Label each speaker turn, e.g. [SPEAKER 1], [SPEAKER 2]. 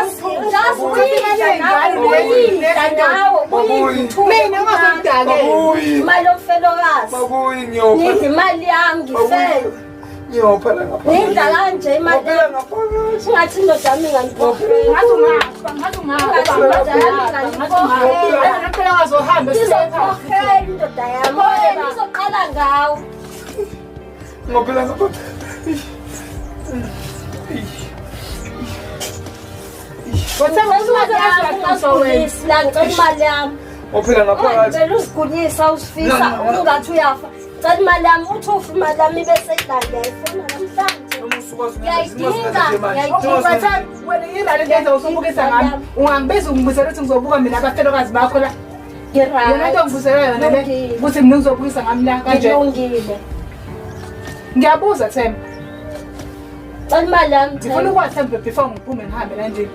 [SPEAKER 1] Ngazi uyidla nawe, uyidla nawe, uyidla.
[SPEAKER 2] Mina ungazongidakela.
[SPEAKER 3] Babuyi.
[SPEAKER 1] Imali yomfelokazi.
[SPEAKER 3] Babuyi ngiyopha.
[SPEAKER 1] Nidla imali yami ngifele.
[SPEAKER 3] Ngiyopha la ngaphakathi.
[SPEAKER 1] Nidla kanje imali
[SPEAKER 3] Ngophela
[SPEAKER 1] yami.
[SPEAKER 3] ngaphakathi.
[SPEAKER 1] Singathi indoda yami inganiphoqela.
[SPEAKER 2] Ngathi ungafa, ngathi ungafa.
[SPEAKER 1] Ngathi indoda yami inganiphoqela.
[SPEAKER 2] Ngempela wazohamba
[SPEAKER 1] Izophoqela indoda yami. Wena izoqala ngawe.
[SPEAKER 3] Ngophela ngaphakathi.
[SPEAKER 1] Ungazigulisi la, ngicela imali yami.
[SPEAKER 3] Ngophela ngaphakathi.
[SPEAKER 1] Ngicela uzigulisa usifisa
[SPEAKER 3] No, no, no.
[SPEAKER 1] ungathi uyafa. Cela imali yami, uthi ufa imali yami ibe seyila, ngiyayifuna namhlanje.
[SPEAKER 3] Noma usukwazi
[SPEAKER 1] Ngiyayidinga, ngiyayidinga.
[SPEAKER 2] Wena yilale nto yenza usubukisa ngami. Ungangibiza ungibizela ukuthi ngizobuka mina abafelokazi bakho la. Yona into ongibuzela yona le
[SPEAKER 1] Ngilungile.
[SPEAKER 2] ukuthi mina ngizobukisa ngami la kanje.
[SPEAKER 1] Ngilungile.
[SPEAKER 2] Ngiyabuza Themba.
[SPEAKER 1] Cela imali yami.
[SPEAKER 2] Ngifuna ukwazi Themba before ngiphume ngihambe la nje.